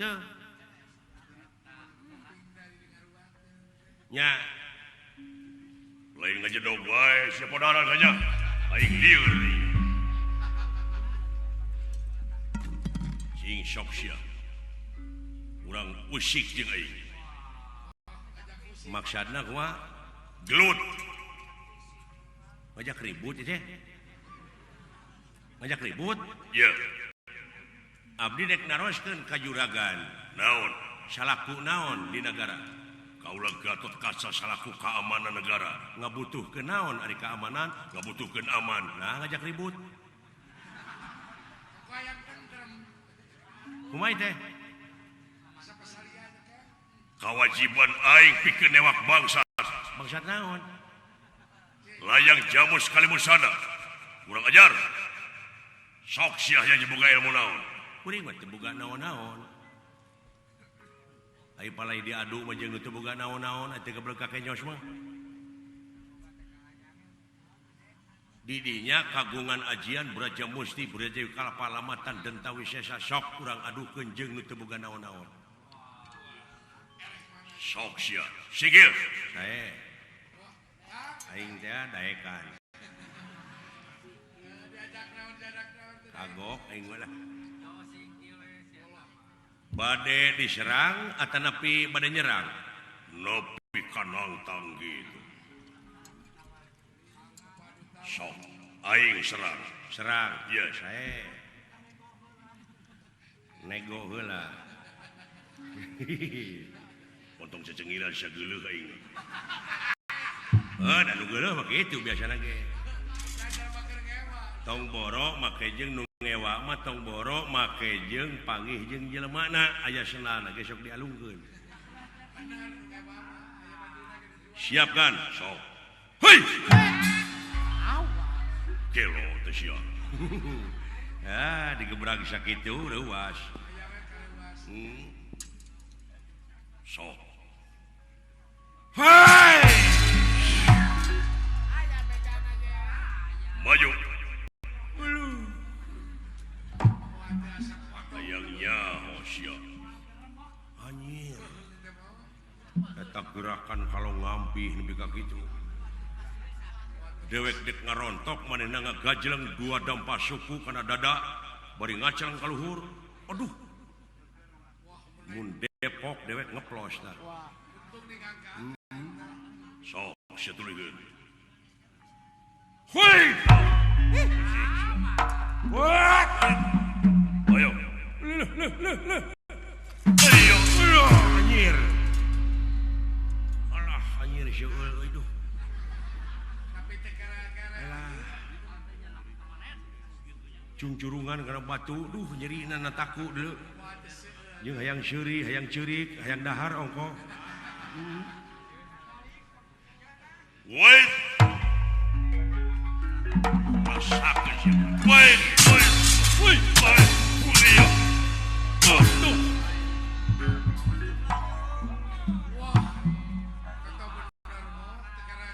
Teu. Nya. Lain ngajedog wae sia podaran saja. Aing lieur ieu. Sing sok sia. Urang usik jeung aing. Maksudna kumaha? Gelut. Ngajak ribut teh. Ngajak ribut? Iya. Abdi dek naroskeun ka juragan. Naon? Salaku naon di negara? Kaula Gatot Kaca salaku keamanan negara. Ngabutuhkeun naon ari keamanan? Ngabutuhkeun aman. Nah, ngajak ribut. Kumaha teh? Kewajiban aing pikeun newak bangsa. Bangsa naon? Layang jamus kalimusana. Kurang ajar. Sok sia yang boga ilmu naon? Kuring mah teu boga naon-naon. Ai palai diadu mah jeung teu boga naon-naon atuh geblek ka kenyos mah. Didinya kagungan ajian Braja Musti Braja Kalapalamatan Denta Wisesa sok urang adukeun jeung nu teu boga naon-naon. Sok sia. Sigil. Sae. Aing teh daekan. Kagok aing mah lah. Bade diserang atanapi bade nyerang? Nepi ka nangtang gitu. Sok aing serang. Serang. Iya. Sae. Nego heula. Potong cecengilan sia geuleuh aing. Heuh, da nu geuleuh mah kitu biasana ge. Tong boro make jeung nu ngewa mah tong boro make jeung panggih jeung jelemana aya sendalna ge sok dialungkeun. Siapkan sok. Hei. Gelo teh sia. Ah, digebrag sakitu leuwas. Sok. Hei! Maju. Hayang nyaho sia. Anjir. Eta gerakan kalau ngampih nepi ka kitu. Dewek dek ngarontok manehna ngagajleng dua dampa suku kana dada bari ngaceng ka luhur. Aduh. Mun depok dewek ngeplos tah. Sok sia tuluykeun. Hui! Wah! Ayo. Leuh leuh leuh leuh. Ayo. Anjir. Alah anjir seueul euy duh. Alah. Cungcurungan kana batu duh nyerina na taku deuleu. Jeung hayang seuri, hayang ceurik, hayang dahar ongko. Wait. Masakeun sia. Wait, wait. Wait, wait. Aduh.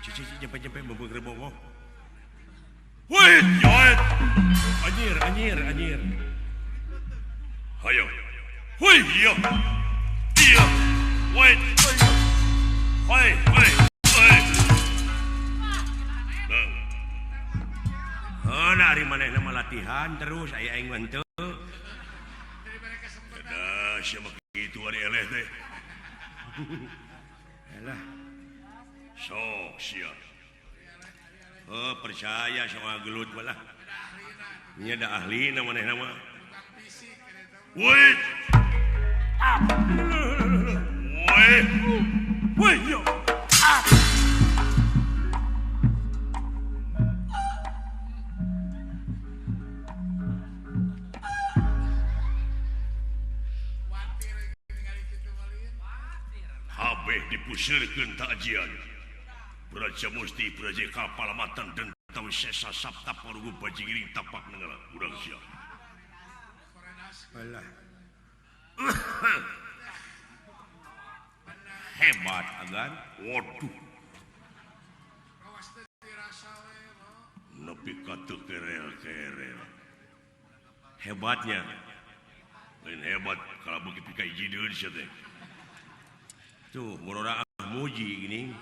Cici nyampe-nyampe bubuk rebowo. Wait, joet. Anjir, anjir, anjir. Hayo. Hui, iya. Iya. Wait. Hoi, hoi, hoi. Nang. Heuh, ari manehna mah latihan terus aya aing mah henteu. Dah, sia mah kitu ari eleh teh. Alah. Sok sia. Oh, percaya sama gelut malah. Nya da ahlina manehna mah. Wait. Wait. Woi, yo. Kabeh dipuseurkeun takjian. Braja Musti Braja Kapalamatan Denta Wisesa Sapta Parugu Bajingiring Tapak Nenggala. Urang siap. Alah. Hebat agan. Waduh. Nepi ka teu kerel-kerel. Hebatnya. Lain hebat kalau beuki pika jideun sia teh. Tuh murora muji gini.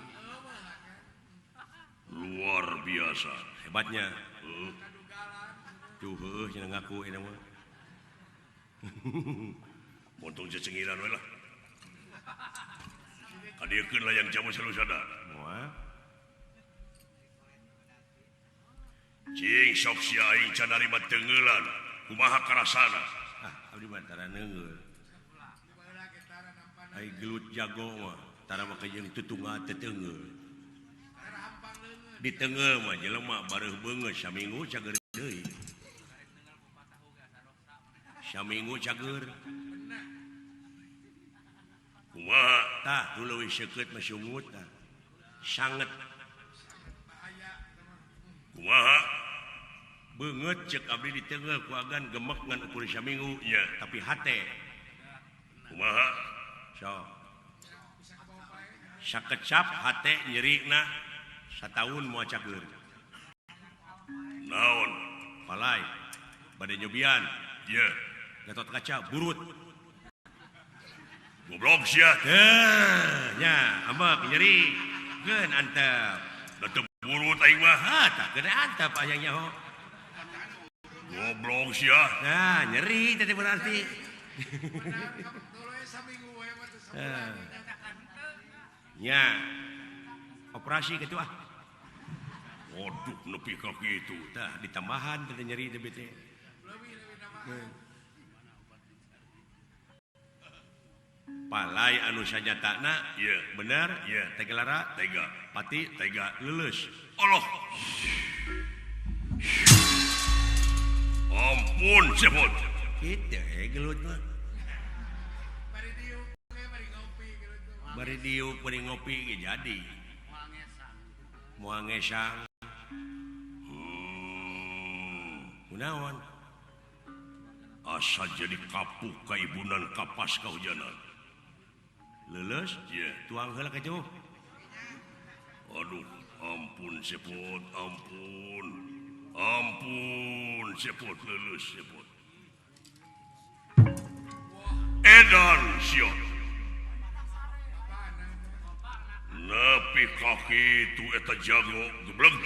Luar biasa hebatnya. Tuh heuh cenah ngaku eta mah. Montong cecengiran we lah. Kadieukeun layang jamu salusada. Moal. Cing sok sia aing can narima teungeulan. Kumaha karasana? Ah, abdi mah tara neungeul. Ai gelut jago mah tara make jeung tutungga teu teungeul. Di teungeul mah jelema bareuh beungeut saminggu cager deui. Saminggu cager. Kumaha? Tah nu leuwih seukeut mah sungut tah. Sanget. Kumaha? Beungeut ceuk abdi di teungeul ku agan gemek ngan ukur saminggu nya, tapi hate. Kumaha? So. Sakecap hate nyerina sataun moal cager. Naon? Palai bade nyobian. Ye. Gatot kaca burut. Goblok sia. Teh, nya ambek nyeri. Geun antep. Da teu burut aing mah. Ha, tah geun antep aya nyaho. Goblok sia. Nah, nyeri teh berarti. Nya. Operasi kitu ah. Waduh nepi ka kitu. Tah ditambahan teh nyeri teh teh. Palai anu sajatana ye bener ye tegelara tega pati tega lulus. Allah. Ampun sebut. Kitu gelut mah. Bari diuk bari ngopi ge jadi. Moal ngesang. Kunaon? Asa jadi kapuk kaibunan kapas kahujanan. Lulus? Ye. Tuang heula ka jauh. Aduh, ampun sepot, ampun. Ampun sepot lulus sepot. Edan sion. Nepi kaki tu eta jago gebleng.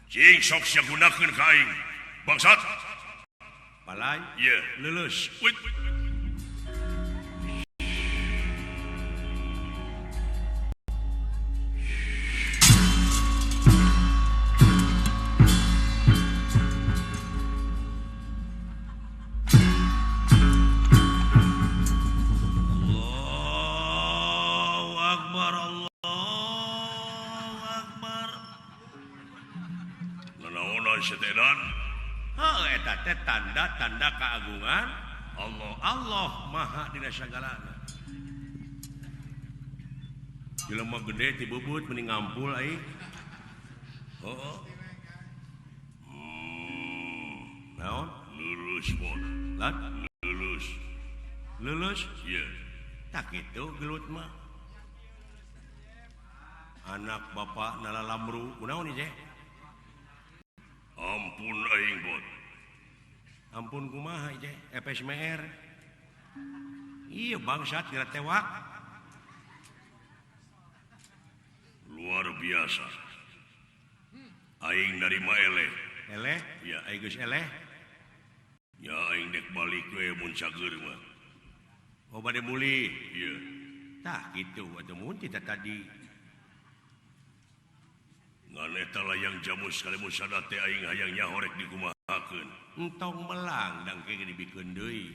Cing sok sia gunakeun ka aing. Bangsat. Palai? Ye. Lulus. Wait. Allahu Akbar, Allahu Akbar. Nanaonan setedan? Heuh, eta teh tanda-tanda keagungan Allah. Allah Maha dina sagalana. Jelema gede ti bubut mending ngampul aing. Heeh. Naon? Lulus bon. Lan? Lulus. Lulus? Ye. Tak kitu gelut mah. Anak bapak nalalamru kunaon ieu teh? Ampun aing bot. Ampun kumaha ieu teh? FSMR. Ieu bangsat geura tewak. Luar biasa. Aing narima eleh. Eleh? Ya, aing geus eleh. Ya aing dek balik we mun cager mah. Oh bade mulih. Ieu. Tah kitu atuh mun teh tadi. Ngan eta layang jamu sekali musada teh aing hayang nyahorek dikumahakeun. Entong melang dang ke dibikeun deui.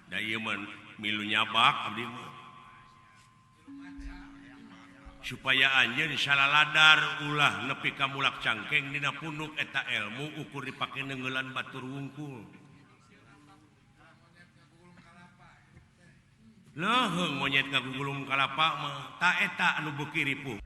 Da ieu mah milu nyabak abdi mah. Supaya anjeun salaladar ulah nepi ka mulak cangkeng dina punuk eta ilmu ukur dipake neungeulan batur wungkul. Leuheung monyet ngagugulung kalapa mah ta eta anu beuki ripuh.